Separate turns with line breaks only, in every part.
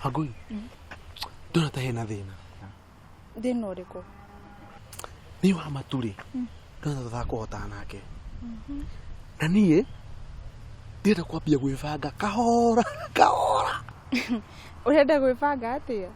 Wangũi, ndona ta hena thĩna.
Thĩna ũrĩkũ?
Niĩ wa matu rĩ, ndona ta tũtakũhotana nake. Na niĩ ndĩrenda kwambia gwĩbanga kahora kahora.
Ũrenda gwĩbanga atĩa?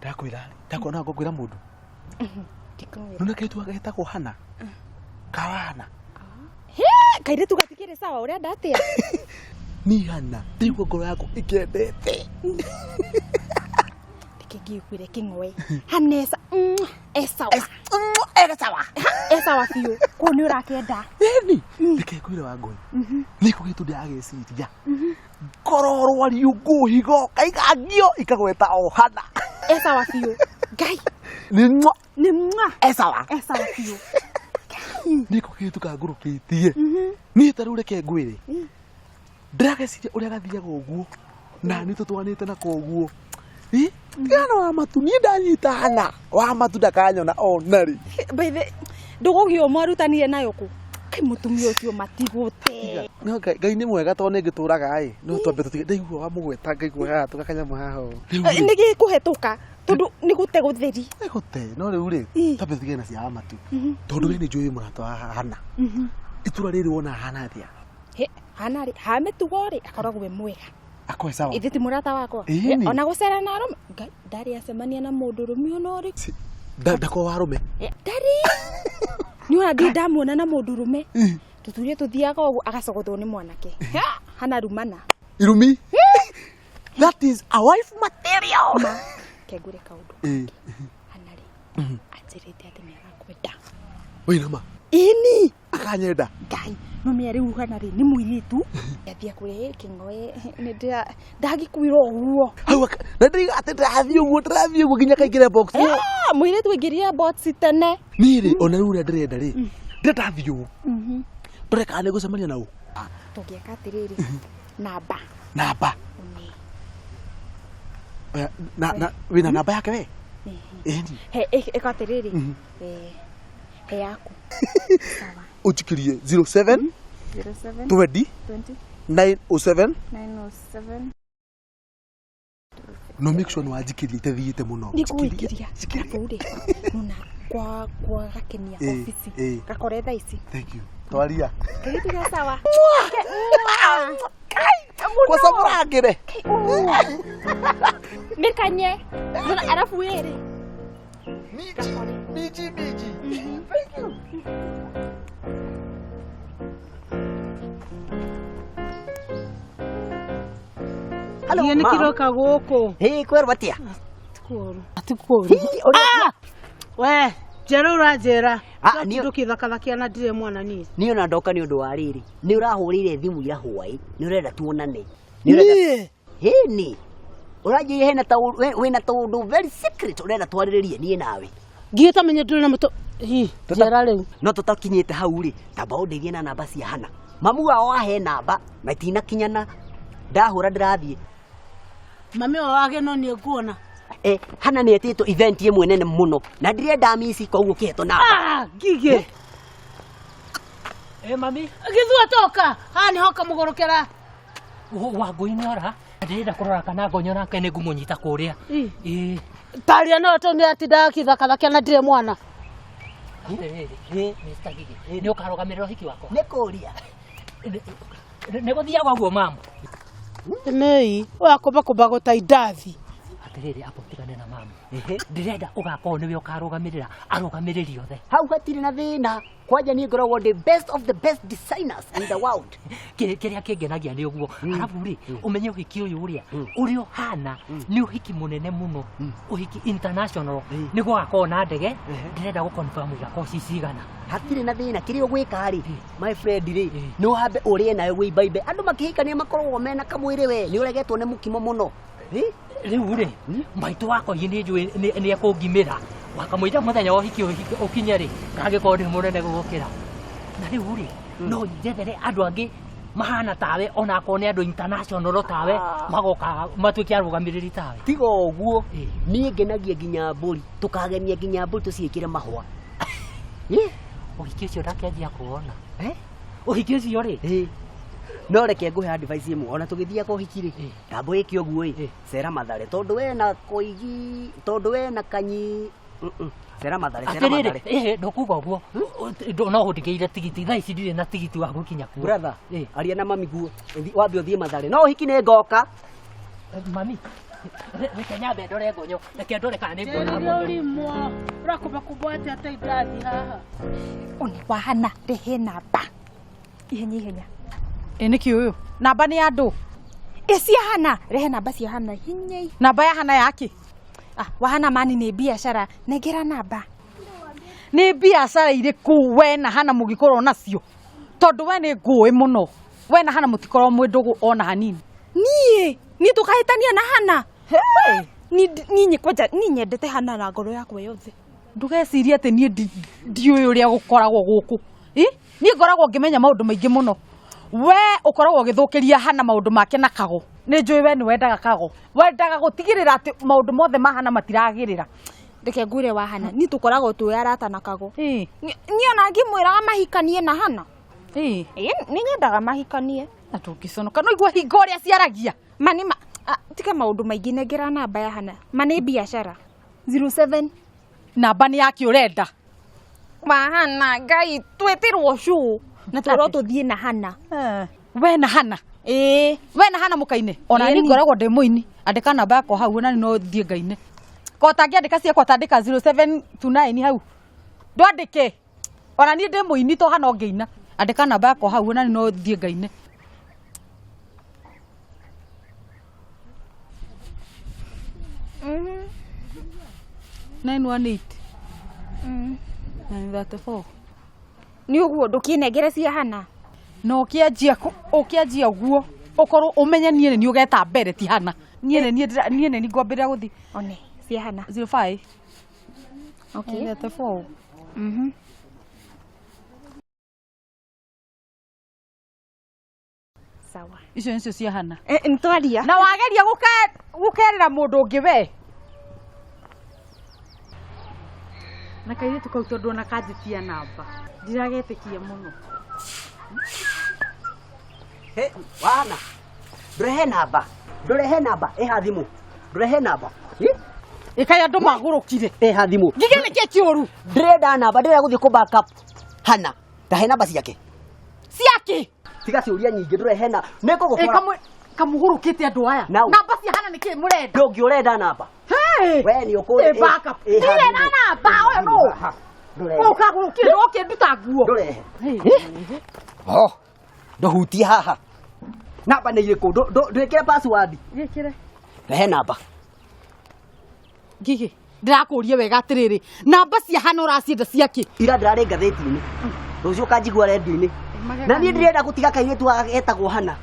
Ndakwĩra, ndakuona ngũkwĩra mũndũ.
Ndikũmwĩra.
Nona kaitũ getagwo Hana. Kawana.
He, kairĩtu gatikĩrĩ sawa, ũrenda atĩa?
Niĩ Hana, ndĩraigua ngoro yakwa ĩkĩendete.
Reke ngĩkwĩre kĩng'oe. Hanesa, esawa.
Egacawa.
Esawa biũ. Kũu nĩ ũrakĩenda.
Ĩni, reke ngwĩre Wangũi. Nĩkũ gĩtũ ndĩragĩciria. Ngoro rwariũ ngũhigo kaiga ngio ikagweta o Hana.
Esawa biũ. Ngai,
Nĩ mwa
nĩ mwa.
esawa.
Esawa biũ.
Nĩkũ gĩtũ kangũrũkĩtie. Niĩ ta rĩu reke ngwĩre. Ndĩragĩciria ũrĩa gathiaga ũguo. Na nĩ tũtwanĩte nako ũguo. Ĩ, tigana wa matu niĩ ndanyita Hana. Wa matu ndakanyona ona rĩ.
By the ndũgũgĩ mwarutanire nayo kũ? Kai mũtumia ũcio matigũte.
No Ngai Ngai nĩ mwega tondũ nĩ ngĩtũraga ĩ. No twambe tũtige ndaigua wamũgweta ngaigua haha tũgakanyamũ haha ũũ. Rĩu rĩ,
Nĩ gĩkũhetũka tondũ nĩ gũte gũtheri.
Nĩgũte no rĩu rĩ twambe tũtige na cia wa matu. Tondũ we nĩ njũĩ mũrata wa Hana. Itura rĩrĩ wona hana atĩa?
He, hana rĩ, ha mĩtugo rĩ akoragwo e mwega.
Akoe sawa.
Ithe ti mũrata wakwa.
Ĩni.
Ona gũcera na arũme. Ngai, ndarĩ acemania na mũndũ rũme ona ũrĩkũ.
Ndako wa arũme.
Ndarĩ. Nĩ ona ndirĩ ndamuona na mũndũ rũme. Tũturie tũthiaga ũguo agacogothwo nĩ mwanake. Ha, Hana rumana.
Irumi. That is a wife material.
Ma, kengure kaũndũ.
Ĩ.
Hana rĩ, anjĩrĩte atĩ nĩ arakwenda.
Wĩna ma.
Ĩni.
Akanyenda.
Ngai, no mĩa rĩu hana rĩ nĩ mũirĩtu. Athiĩ akwĩre kĩng'oe nĩ ndĩra ndagĩkwĩra ũguo.
Hau na ndĩiga atĩ ndĩrathiĩ ũguo ndĩrathiĩ ũguo nginya kaingĩre box.
Ah, mũirĩtu aingĩrire box tene.
Niĩ rĩ ona rĩu ũrĩa ndĩrenda rĩ. Ndĩrenda thiĩ ũũ. Ndore kana nĩ ngũcemania na ũ.
Tũngĩka atĩrĩrĩ, namba.
Namba. Oya, na na wĩna namba yake we? Ĩni.
He, ĩka atĩrĩrĩ, eh, he yaku. Sawa.
Ũnjikĩrie 07
07
20
20
907
907
no make sure nĩ wanjikĩria itathiĩte mũno.
Nĩngũgũikĩria arabu rĩ nona kwa kwa gakenia
Ĩ,
obici
ĩ.
gakore thaa ici
Thank you. Twaria.
kairĩtu ge sawa.
Kwa samurangĩre.
Mĩkanye Nona arabu ĩrĩ
Miji, miji, miji. Thank you.
Hello,
Niĩ nĩ
ma'am.
kĩroka gũkũ
Hĩ, kwerwo atĩa?
Tikuoru tikuoru
Hĩ, ũrĩa-
we njera ũranjĩra
Ah, niĩ-
ndũkĩthakathakia na ndirĩ mwana niĩ
Niĩ ona ndoka nĩ ũndũ wa rĩrĩ nĩ ũrahũrĩire thimũ ira hwaĩ nĩ ũrenda tuonane Nĩ ũrenda-
niĩ
Hĩ, nĩ ũranjĩire hena wĩna tũũndũ very secret ũrenda twarĩrĩrie niĩ nawe
ngiĩ tamenye ndũrĩ na mũtũ hi njera rĩu
no tũtakinyĩte hau rĩ tamba ũndeithie na namba cia Hana mamu wao ahe namba na itinakinyana ndahũra ndĩrathiĩ
mami wao wage no niĩ nguona
eh, Hana nĩ etĩtwo event ĩmwe nene mũno na ndĩrenda mici koguo kĩhetwo namba
Ah, ngigĩ
Eh, mami,
gĩthua toka haha nĩ hoka mũgũrũkĩra
Wangũi nĩ ora. Ndĩrenda kũrora kana ngonyo nake nĩ ngũmũnyita kũrĩa. Ĩ.
taria no tondũ nĩ atindaga akĩthakathakia na ndirĩ mwana
Atĩrĩrĩ, Mr. Gigi, nĩ ũkarũgamĩrĩra ũhiki wakwa?
Nĩ kũria.
Nĩ gũthiaga ũguo mamu.
Nei, ũyũ akũmbakũmba ta indathi.
Atĩrĩrĩ, amba ũtigane na mamu. Ndĩrenda ũgakorwo nĩwe ũkarũgamĩrĩra arũgamĩrĩri othe.
Hau hatirĩ na thĩna kwanja niĩ ngoragwo ndĩ best of the best designers in the world.
Kĩrĩa kĩngenagia nĩ ũguo. Arabu rĩ, ũmenye ũhiki ũyũ ũrĩa ũrĩa ũhana nĩ ũhiki mũnene mũno, ũhiki international. Nĩ gũgakorwo na ndege, ndĩrenda gũ confirm igakorwo ci cigana.
Hatirĩ na thĩna kĩrĩa ũgwĩka rĩ my friend rĩ nĩ ũhambe ũrĩe nayo wĩimbaimbe andũ makĩhikania makoragwo mena kamwĩrĩ we nĩ ũregetwo nĩ mũkimo mũno.
Rĩu rĩ maitũ wakwa nĩ njũĩ nĩ ekũngimĩra wakamũira mũthenya wa ũhiki ũkinye rĩ ngagĩkorwo ndĩ mũnene gũgũkĩra na rĩu rĩ no njethere andũ angĩ mahana tawe ona akorwo nĩ andũ international tawe magoka matuĩke arũgamĩrĩri tawe.
Tiga ũguo niĩ ngenagia nginya mbũri tũkagenia nginya mbũri tũciĩkĩre mahũa.
Ũhiki ũcio ndakĩanjia kuona ũhiki ũcio rĩ
No reke ngũhe advice ĩmwe ona tũgĩthiaga ũhiki rĩ ndambo ĩke ũguo ĩ cera mathare tondũ we na koigi tondũ we na kanyi Mm-mm. Cera mathare cera
Atĩrĩrĩ,
mathare
ĩhĩ, ndũkuga ũguo no ũndigĩire tigiti thaa ici ndirĩ na tigiti wa gũkinya kuo.
Brother,
Ĩ.
aria na mami guo wambe ũthiĩ mathare no ũhiki nĩ ngoka.
Mami, reke nyambe ndore ngonyo, reke ndore kana nĩ nguona
Njĩrire
ngonyo.
ũrimwo ũrakũmbakũmbwo atĩa ta indathi haha.
One wahana rehe namba ihenya ihenya.
Ĩ nĩkĩ ũyũ namba nĩ ya andũ.
Ĩ cia hana rehe namba cia hana hinya.
Namba ya hana yake.
Ah, wahana mani nĩ biacara nengera namba.
Nĩ biacara irĩkũ we na hana mũngĩkorwo nacio tondũ we nĩ ngũĩ mũno we na hana mũtikorwo mwĩ ndũgũ ona hanini.
Niĩ niĩ tũkahĩtania na hana. Niĩ kwanja niĩ nyendete hana na ngoro yakwa yothe.
Ndũgecirie atĩ niĩ ndiũĩ ũrĩa gũkoragwo gũkũ. Ĩ? Niĩ ngoragwo ngĩmenya maũndũ maingĩ mũno. We ũkoragwo ũgĩthũkĩria hana maũndũ make na kago. Nĩ njũĩ we nĩ wendaga kago. Wendaga gũtigĩrĩra atĩ maũndũ mothe ma hana matiragĩrĩra.
Reke ngwĩre wahana niĩ tũkoragwo twĩ arata na kago.
Ĩ.
Niĩ ona ngĩmwĩraga mahikanie na hana.
Ĩ.
Ĩ, nĩ nyendaga mahikanie.
Na ndũngĩconoka no igua hingo ũrĩa ciaragia.
Ma nĩ ma tiga maũndũ maingĩ nengera namba ya hana. Ma nĩ biacara. 07
Namba nĩ yake ũrenda.
Wahana ngai twĩtĩrwo show na twĩrwo tũthiĩ na hana.
We na hana.
Ĩ.
We na hana mũkaine. Ona niĩ
Ĩni.
ngoragwo ndĩ mũini. Andĩka namba yakwa hau ona niĩ no thiĩ ngaine. Ko ũtangĩandĩka ciakwa tandĩka 0729 hau. Ndwandĩke. Ona niĩ ndĩ mũini to hana ũngĩina. Andĩka namba yakwa hau ona niĩ no thiĩ ngaine. 918. 934.
Nĩ ũguo ndũkĩnengere cia hana.
Na ũkĩanjia ũkĩanjia ũguo ũkorwo ũmenye niĩ nĩ niĩ ũgeta mbere ti hana. Niĩ nĩ niĩ niĩ nĩ niĩ ngwambĩrĩria gũthiĩ.
One cia hana.
05.
Okay.
34.
Sawa.
Icio nĩcio cia hana.
Ntwaria.
Na wageria gũkerĩra mũndũ ũngĩ we. Na kairĩtu kau tondũ ona kanjĩtia namba ndiragetĩkia mũno.
He, wana ndũrehe namba ndũrehe namba ĩha thimũ ndũrehe namba. Ĩ?
Ĩkai andũ magũrũkire.
Ĩha thimũ.
Ngige nĩkĩ kĩũru?
Ndĩrenda namba ndĩrenda gũthiĩ kũ back up hana ndahe namba ciake.
Ciake?
Tiga ciũria nyingĩ ndũrehe na nĩ ngũgũtwara.
Kamũgũrũkĩte andũ aya.
Nau.
Namba cia hana nĩkĩ mũrenda?
Ndũngĩ ũrenda namba.
Hey!
We nĩ ũkũrĩ.
Ĩ back up. Ndirĩ na namba ũyũ nũ?
Ndũrehe.
Ũkagũrũkire ndũkĩnduta nguo.
Ndũrehe. Oh, ndũhutie haha. Namba nĩ irĩkũ? Ndwĩkĩre password.
Gĩkĩre.
Rehe namba.
Ngigĩ, ndĩrakũria wega atĩrĩrĩ, namba cia hana ũracienda ciakĩ?
Ira ndĩrarĩ ngathĩti-inĩ. Rũciũ ũkanjigua rendio-inĩ. Na niĩ ndĩrenda gũtiga kairĩtu gaka getagwo Hana.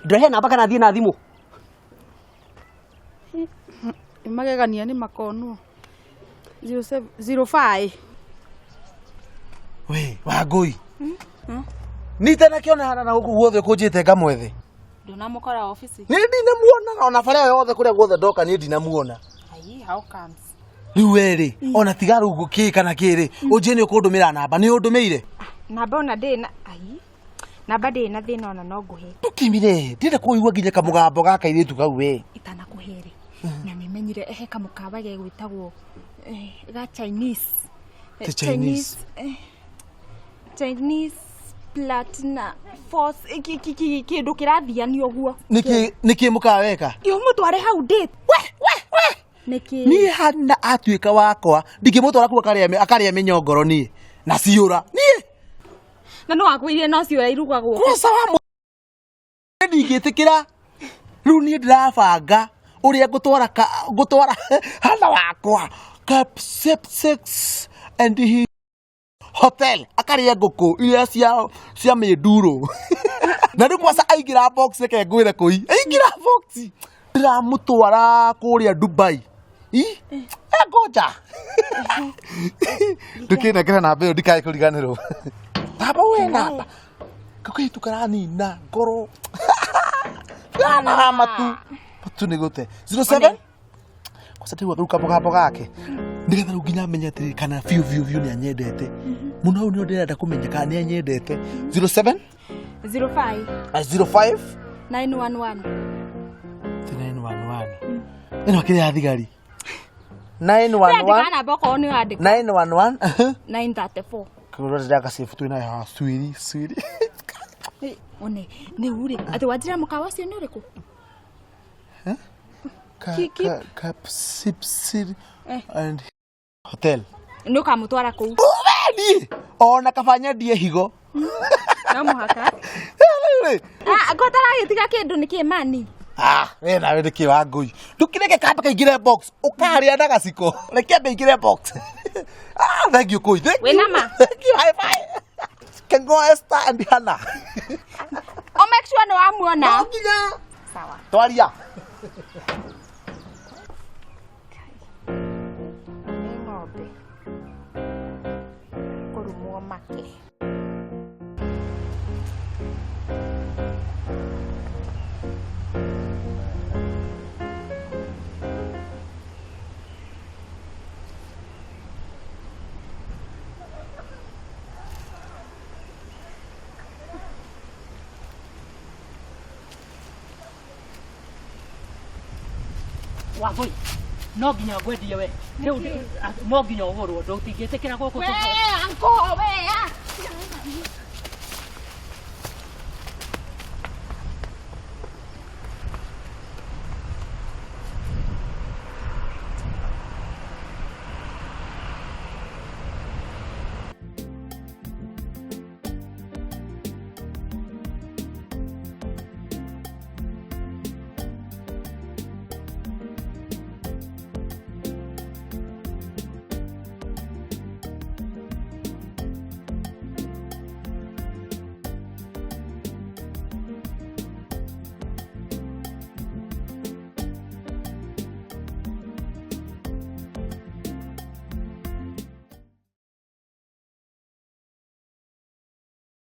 Ndũrehe namba kana thiĩ na thimũ.
Magegania nĩ makonwo. 05.
We, Wangũi. Nitanakiona hana na gũkũ guothe kũnjĩte ngamwethe.
Ndũnamũkora obici.
Niĩ ndinamuona ona bara ĩyo yothe kũrĩa guothe ndoka niĩ ndinamuona.
Ai, how comes?
Rĩu we rĩ, ona tiga rĩu kĩ kana kĩ rĩ, ũnjĩre nĩ ũkũndũmĩra namba, nĩ ũndũmĩire?
Namba ona ndĩ na ai. Namba ndĩ na thĩna ona no ngũhe.
Ndũkimire, ndĩrenda kũigua nginya kamũgambo ga kairĩtu kau we.
Itanakũhe rĩ. Na nĩmenyire ehe kamũkawa gegwĩtagwo ga Chinese.
Ti Chinese.
Chinese Platina Force kĩndũ kĩrathianio ũguo.
Nĩkĩ mũkaweka?
Ũmũtware hau date.
We, we, we.
Nĩkĩ?
Niĩ hana atuĩka wakwa, ndingĩmũtwara kuo akarĩa mĩnyongoro niĩ. Na ciũra. Niĩ.
Na no akwĩrire no ciũra irugagwo.
Kwanza wa ndingĩtĩkĩra. Rĩu niĩ ndĩrabanga ũrĩa ngũtwara hana wakwa Cap 6 and he hotel akarĩa ngũkũ iria cia mĩnduro. Na rĩu kwanza aingĩra box reke ngwĩre kũi. Aingĩra box ndĩramũtwara kũrĩa Dubai. Ĩ? Ngoja. Ndũkĩnengere namba ĩyo ndikae kũriganĩrwo. Baba we namba. Kairĩtu karanina ngoro. Kana matu. Matu nĩ gũte. 07 Kwanza ndĩrigua rĩu kamũgambo gake. Nĩgetha rĩu nginya menye atĩrĩrĩ kana biũ biũ biũ nĩ anyendete. Mũno hau nĩho ndĩrenda kũmenya kana nĩ anyendete. 07
05
05
911.
911 ĩno kĩrĩa ya thigari 911.
Andĩka namba okorwo nĩ wandĩka.
911.
934.
Kũrora ndĩrakacebu twĩnayo haha swiri swiri.
Ĩ, one nĩ urĩ atĩ wanjĩra mũkawa ũcio nĩ ũrĩkũ?
Kapsipsir and hotel.
Nĩ ũkamũtwara kũu?
Niĩ ona kaba nyendie higo.
No mũhaka.
Rĩu rĩ.
Ah, ngotaragĩtiga kĩndũ nĩ kĩ mani?
Ah, we nawe nĩ kĩ wa ngũi. Ndũkĩreke kamba kaingĩre box, ũkarĩa na gaciko. Reke ambe aingĩre box. Ah, thank you kũi. Thank you.
Wĩna ma?
Thank you, high five. Kengo Esther and Hannah.
O make sure nĩ wamuona.
No nginya.
Sawa.
Twaria.
Nĩ ng'ombe kũrumwo make.
Wangũi, no nginya ngwendie we. Rĩu no nginya ũgũrwo, ndũtingĩtĩkĩra gũkũ.
We anko, we